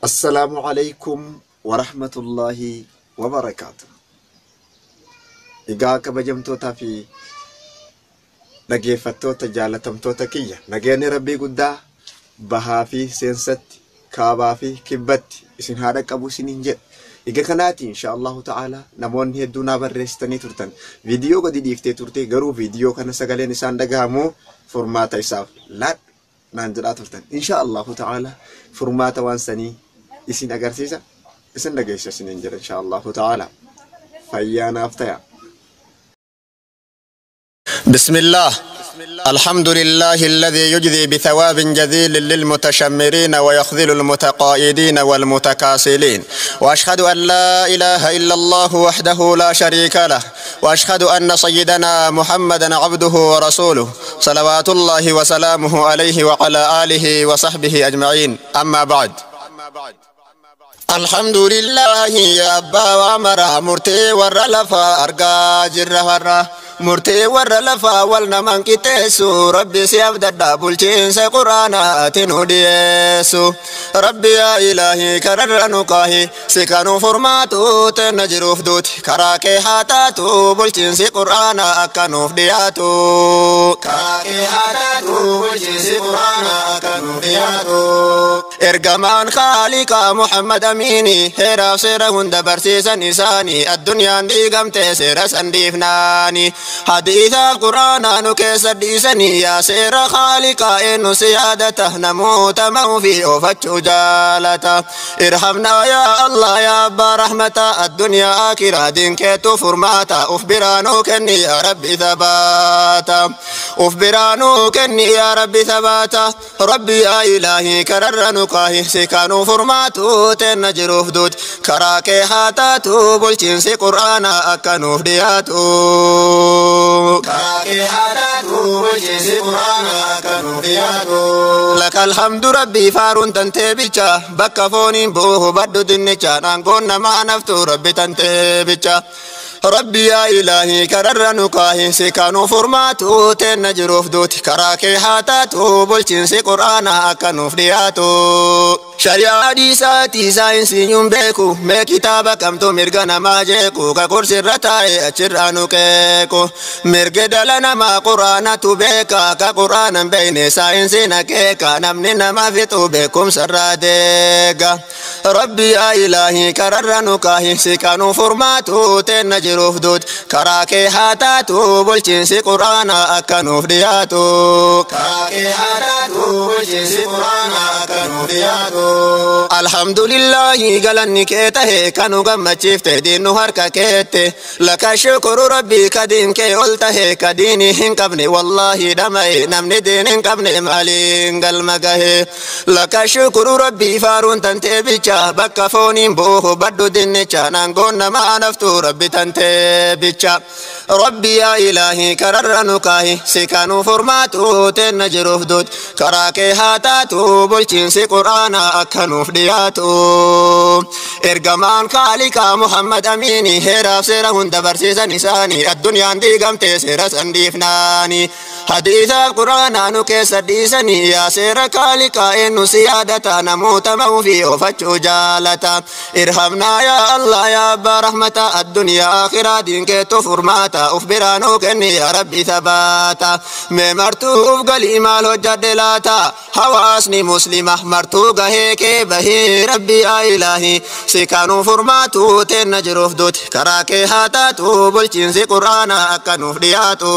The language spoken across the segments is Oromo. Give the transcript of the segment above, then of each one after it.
Assalaamu alaykum wa rahmatullahi wa barakaatu. Egaa kabajamtootaa fi dhaggeeffattoota jaalatamtoota kiyya, nageenyi rabbii guddaa bahaa fi seensatti, kaabaa fi kibbatti isin haa dhaqqabu isiniin jedha. Egaa kanaati insha Allahu ta'ala namoonni hedduu naa barreessitanii turtan. Viidiyoo gadi dhiiftee turte, garuu viidiyoo kana sagaleen isaan dhagahamu furmaata isaaf laadhu naan jedhaa turtan. Insha Allahu ta'ala furmaata waan sanii isin agarsiisa, isin dhageessa isiniin jedha insha Allahu ta'ala. Fayyaa naaf ta'a. بسم الله، الحمد لله الذي يجزي بثواب جزيل للمتشمرين ويخذل المتقائدين والمتكاسلين، وأشهد أن لا إله إلا الله وحده لا شريك له، وأشهد أن سيدنا محمدا عبده ورسوله صلوات الله وسلامه عليه وعلى آله وصحبه أجمعين. أما بعد، الحمد لله يا أبا وعمر مرتي ور لفا أرقى جر هرة murtii warra lafaa wal naman qixxeessu, rabbi si abdadha, bulchiinsa quraanaati nu dhiyeessu. Rabbi yaa ilaahii, kararra nu kaahi, si kanu furmaatu tenna jiruuf duuti, karaa kee haa taatu, bulchiinsi quraanaa akka nuuf dhiyaatu. Karaa kee haa taatu, bulchiinsi quraanaa akka nuuf dhiyaatu. Ergamaan Khaaliqaa Muhammad Amiini heeraaf seera hunda barsiisan isaanii, addunyaan diigamtee seera san dhiifnaani. Hadiisaaf quraanaa nu keessa dhiisanii, yaa seera Khaaliqaa eenyu si yaadata? Namoota ma'uu fi oofachuu jaalata. Irhamnaa yaa Allah, yaa abbaa rahmata, addunyaa akiraa diinkeetu furmaata. Uf biraanuu kenni yaa rabbi thabaata, uf biraanuu kenni yaa rabbi thabaata. Rabbi yaa ilaahii, kararra nu kaahi, si kanuu furmaatu tenna jiruuf duuti, karaa kee haa taatu, bulchiinsi quraanaa akka nuuf dhiyaatu. Karaa kee haa taatu, bulchiinsi quraanaa akka nuuf dhiyaatu. Laka alhamdu rabbii, faaruun tantee bicha, bakka fooniin bu'u baddu dinnicha, aangoon namaa naftu rabbi tantee bicha. Rabbi yaa ilaahii, kararra nu kaahi, si kanuu furmaatu tenna jiruuf duuti, karaa kee haa taatu, bulchiinsi quraanaa akka nuuf dhiyaatu. Shari'aa dhiisaatii saayinsiin beeku, mee kitaaba kamtu mirga namaa jeeku? Ka kursirra taa'e achirraa nu qeequ, mirga dhala namaa quraanatu beeka. Ka quraanan beekne saayinsiin akeeka, namni nama fixu beekumsarraa deega. Rabbi yaa ilaahii, kararra nu kaahi, si kanuu furmaatu tenna jiruuf duuti, karaa kee haa taatu, bulchiinsi quraanaa akka nuuf dhiyaatu. Karaa kee haa taatu, bulchiinsi quraanaa akka nuuf dhiyaatu. Alhamdulillahi, galanni kee tahe, kanu gammachiifte diinnu harka keette. Laka shukuru rabbii, ka diin kee ol tahe, ka diini hin qabne wallaahi dhama'e, namni diin hin qabne maaliin galma gahe? Laka shukuru rabbii, faaruun tantee bicha, bakka fooniin bu'u baddu dinnicha, naangoon namaa naftu rabbi tantee bicha. Rabbi yaa ilaahii, kararra nu kaahi, si kanuu furmaatu tenna jiruuf duuti, karaa kee haa taatu, bulchiinsi quraanaa akka nuuf dhiyaatu. Ergamaan Khaaliqaa Muhammad Amiini heeraaf seera hunda barsiisan isaanii, addunyaan diigamtee seera san dhiifnaani. Hadiisaaf quraanaa nu keessa dhiisanii, yaa seera Khaaliqaa eenyu si yaadata? Namoota ma'uu fi oofachuu jaalata. Irhamnaa yaa Allah, yaa abbaa rahmata, addunyaa akhiraa diinkeetu furmaata, uf biraanuu kenni yaa rabbi thabaata. Mee martuu uf galii, maal hojjadhe laata? Hawaasni muslima martuu gahee kee bahii. Rabbi yaa ilaahii, si kanuu furmaatu tenna jiruuf duuti, karaa kee haa taatu, bulchiinsi quraanaa akka nuuf dhiyaatu.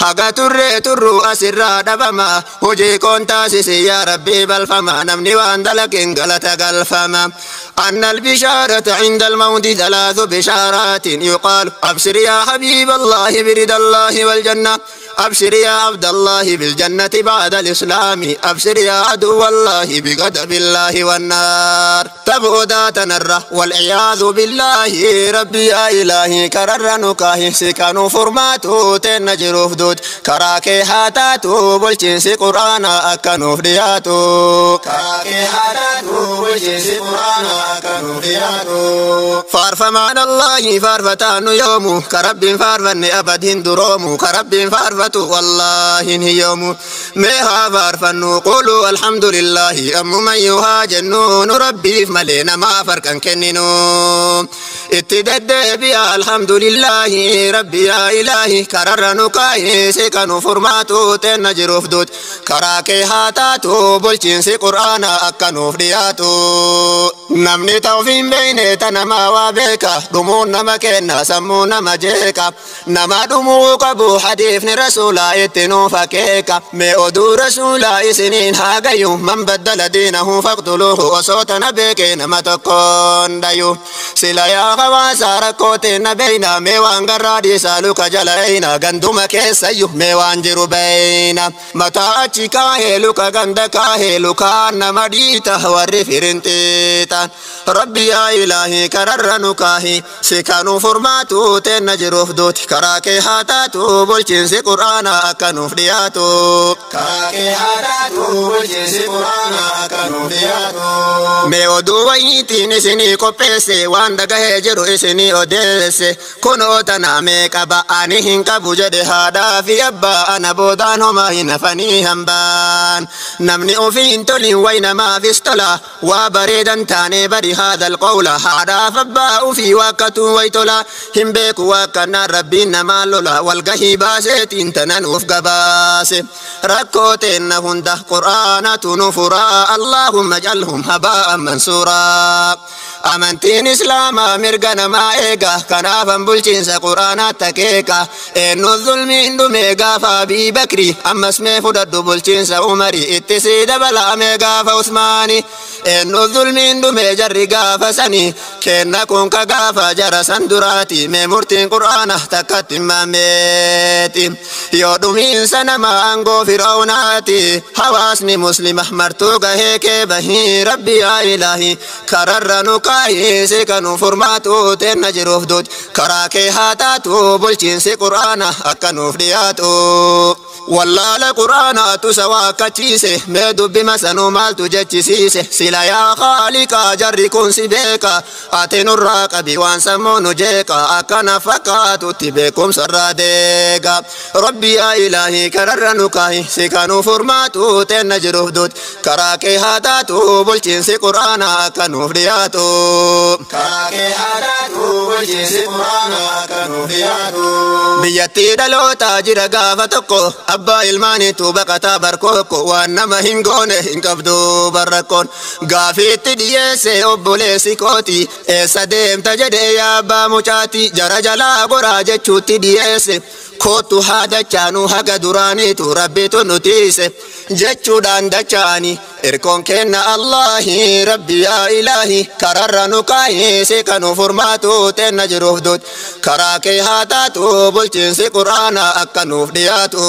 Haga turree turru asirraa dhabama, hojii koon taasisi yaa rabbii balfama, namni waan dalageen galata galfama. أن البشارة عند الموت ثلاث بشارات يقال: أبشر يا حبيب الله برضا الله والجنة، أبشر يا عبد الله بالجنة بعد الإسلام، أبشر يا عدو الله بغضب الله والنار. تبعد تنره والعياذ بالله. ربي يا إلهي، كرر نكاهي، سكانو فرماتو تنجروف دوت، كراكي هاتاتو، بلچنسي قرآن أكنوف دياتو. كراكي هاتاتو، بلچنسي قرآن أكنوف دياتو. فارفمان الله فارفتان يومو، كرب فارفن أبد هندرومو، كرب فارفن gaafatu wallaahi hin hiyyoomu. Mee haa faarfannu, qulu alhamdulillaahi, ammumayyuu haa jennu, nu rabbiif malee namaaf harkan kenninu. Itti deddeebi'a alhamdulillaahi. Rabbi yaa ilaahi, kararra nu kaayee, si kanu furmaatu teenna jiruuf duut, karaa kee haa taatu bulchiinsi qur'aana akka nuuf dhiyaatu. Namni ta'uuf hin beeyne ta namaa waa beeka, dhumuun nama kenna sammuu nama jeeqa. Nama dhumuu qabu hadiifni rasuulaa itti nuuf akeeka. Mee oduu rasuulaa isiniin haa gayu: man baddala diinahu faqtuluuhu. Osoo tana beekee nama tokkoon dhayu. Sila yaa hawaasaa, rakkoo teenna beeyna, mee waan garraa dhiisaa luka jala eyna, ganduma keessayyu mee waan jiru beeyna. Mataa achi kaahee luka ganda kaahee lukaan nama dhiita warri firinxiixan. Rabbi yaa ilaahi, kararra nu kaahi, si kanu furmaatu teenna jiruuf duuti, karaa kee haa taatu bulchiinsi qur'aana akka nuuf dhiyaatu. Karaa kee haa taatu bulchiinsi qur'aana akka nuuf dhiyaatu. Mee oduu wayiitiin isinii qopheesse, waan dhagahee jiru isinii odeesse. Kunoo tana mee qaba, ani hin qabu jedhe haadhaa fi abbaa, ana boodaan homaa hin hafanii hambaan. Namni ofii hin tolin way namaafis tola, waa bareedan taanee bari haadhal qawla. Haadhaaf abbaa ofii waakkatu way tola, hin beeku waakkannaan rabbiin namaa lola. Walgahii baaseetiin tanan uf gabaase, rakkoo teenna hunda qur'aanatu nu furaa. Allaahumma jalhum habaa'an mansuuraa. Amantiin islaamaa mirga namaa eega, kanaafan bulchiinsa qur'aanaatti akeeka. Eenyu zulmiin dhume gaafa Abii Bakri? Ammas mee fudhadhu bulchiinsa Umari, itti sii dabalame gaafa Usmaani. Eenyu zulmiin dhume jarri gaafa sani? Kenna kun ka gaafa jara san duraati. Mee murtiin qur'aana takkatti mameeti, yoo dhumiinsa nama aangoo fir'aawnaati. Hawaasni muslima martuu gahee kee bahii. Rabbi yaa ilaahi, kararra nu kaayee, si kanu furmaatu teenna jiruuf duuti, karaa kee haa taatu bulchiinsi qur'aana akka nuuf dhiyaatu. Wallaala qur'aanaatu sa waakkachiise, mee dubbima sanuu maaltu jechisiise? Sila yaa khaaliqaa, jarri kun si beeka, ati nurraa qabi waan sammuu nu jeeqa. Akkana fakkaatutti beekumsarraa deega. Rabbi yaa ilaahi, kararra nu kaahi, si kanu furmaatu teenna jiruuf duuti, karaa kee haa taatu bulchiinsi qur'aana akka nuuf dhiyaatu. Karaa kee haa taatu bulchiinsi qur'aana akka nuuf dhiyaatu. Biyyattii dhalootaa jira gaafa tokko abbaa ilmaaniitu baqataa barkookko, waan nama hin goone hin qabdu barrakkoon. Gaafiitti dhiyeesse obboleessi kooti, eessa deemta jedhee, yaa abbaa mucaati, jara jalaa goraa jechuutti dhiyeesse. Kootu haa dachaanu haga duraaniitu rabbitu nu tiise jechuudhaan dachaani. Irkoon kenna Allahi. Rabbi yaa ilaahi, kararra nu kaayee, si kanu furmaatu teenna jiruuf duuti, karaa kee haa taatu bulchiinsi qur'aana akka nuuf dhiyaatu.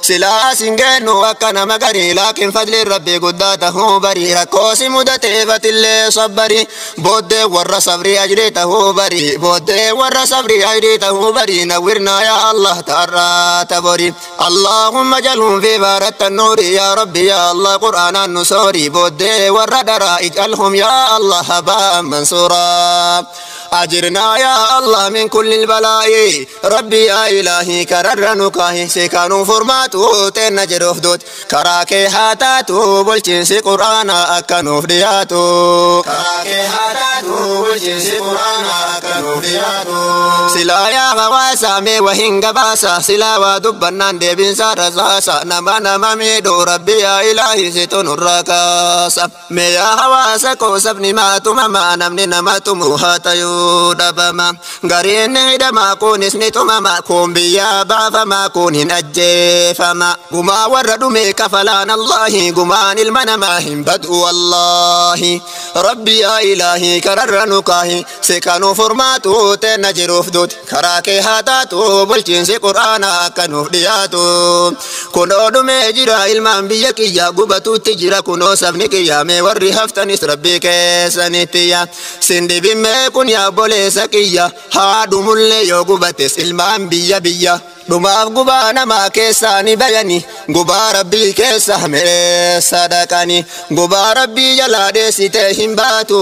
Silaa sin geennu akka nama garii, laakiin fadli rabbii guddaa tahuu barii. Rakkoo si mudateefatillee sabbari, booddee warra sabrii ajrii tahuu barii, booddee warra sabrii ajrii tahuu barii. Nawwirnaa yaa Allah ta'arraa tabori. Allahumma jalhum fi baaratta nuuri. Yaa rabbi yaa Allah, qur'aanaan nu soori, booddee warra daraa ij'alhum yaa Allah habaa'an mansuuraa. أجرنا يا الله من كل البلاء. ربي يا إلهي، كرر نكاهي، سيكانو فرماتو تن جروف دوت، كراكي هاتاتو بلچنسي قرآن أكنو فدياتو. كراكي هاتاتو بلچنسي قرآن أكنو فدياتو. سلا يا غواسا مي وهن غباسا، سلا ودبنان دبن سارساسا، نما نما ميدو، ربي يا إلهي ستون الركاسا. مي يا hawaasa koo, sabni maatumama, namni nama tumu haa tayuu dhabama. Gariin ni hidhama, kunis ni tumama, kun biyyaa baafama, kun hin ajjeefama. Gumaa warra dhume kafalaan Allahi, gumaan ilma namaa hin badu wallahi. Rabbi yaa ilaahi, kararra nu kaahi, si kanu furmaatu teenna jiruuf duuti, karaa kee haa taatu bulchiinsi qur'aana akka nuuf dhiyaatu. Kunoo dhumee jira ilmaan biyya kiyya, gubatuutti jira kunoo sabni kiyya. Mee warri haftanis rabbii keessanittiya sin dhibimmee kun yaa obboleessa kiyya, haa dhumullee yoo gubates ilmaan biyya biyya. Dhumaaf gubaa namaa keessaa ni bayani gubaa rabbii keessa mee sadaqani gubaa rabbii jalaa dheessitee hin baatu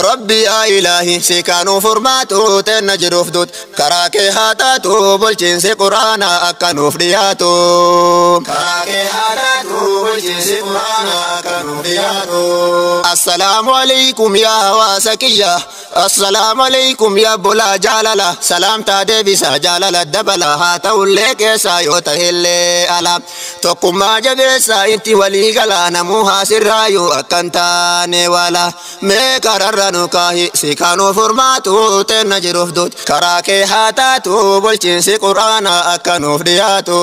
rabbi yaa ilaahi si kaanuu furmaatu teenna jiruuf duut karaa kee haa taatu bulchiinsi quraanaa akka nuuf dhiyaatu. Karaa kee haa taatu bulchiinsi quraanaa akka nuuf dhiyaatu. Assalaamu alaikum yaa hawaasa kiyya assalaamu alaikum yaa bulaa jaalala salaamtaa deebisa jaalala dabala haa ta'ullee keessaa yoo ta'ellee ala tokkummaa jabeessaa itti walii gala namuu haasirraayuu akkan taane wala mee kararra nu kaahi si kaanuu furmaatu teenna jiruuf duut karaa kee haa taatu bulchiinsi quraanaa akka nuuf dhiyaatu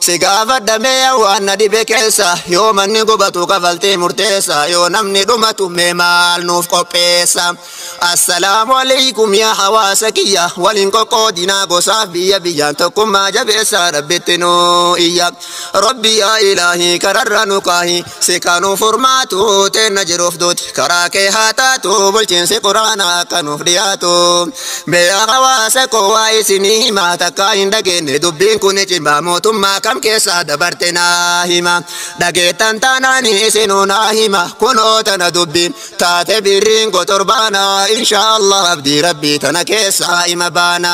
si gaafadha mee waan na dhibe keessa yoo manni gubatu kafaltii murteessa yoo namni dhumatu mee maal nuuf qopheessa assalaamu alaikum yaa hawaasa kiyya waliin qoqqoodinaa gosaaf biyya biyyaan tokkummaa jabeessa rabbitti nuu iyya rabbi yaa ilaahii kararra nu kaahi si kaanuu furmaatu teenna jiruuf duuti karaa kee haa taatu bulchiinsi quraanaa akka nuuf dhiyaatu mee yaa hawaasa koo waa isinii himaa takkaa hin dhageenye dubbiin kun cimaa mootummaa kam keessaa dabarte naa hima dhageettan taanaan isinuu naa hima kunoo tana dubbiin taate birriin gotorbaana insha Allah abdii rabbii tana keessaa ima baana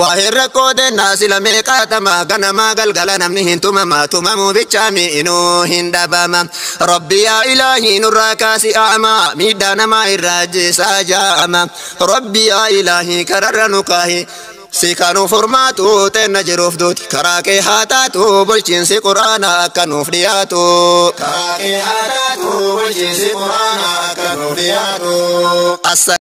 waa hin rakkoo tennaa sila meeqaatama ganamaa galgala namni hin tumama tumamuu bichaa mi'inuu hin dhabama rabbi yaa ilaahii nurraa kaasi a'ama miidhaa namaa irraa ajjeesaa jaa'ama rabbi yaa ilaahii kararra nu kaahi si kaanuu furmaatu teenna jiruuf duuti karaa kee haa taatu bulchiinsi quraanaa akka nuuf dhiyaatu. Karaa kee haa taatu bulchiinsi quraanaa akka nuuf dhiyaatu.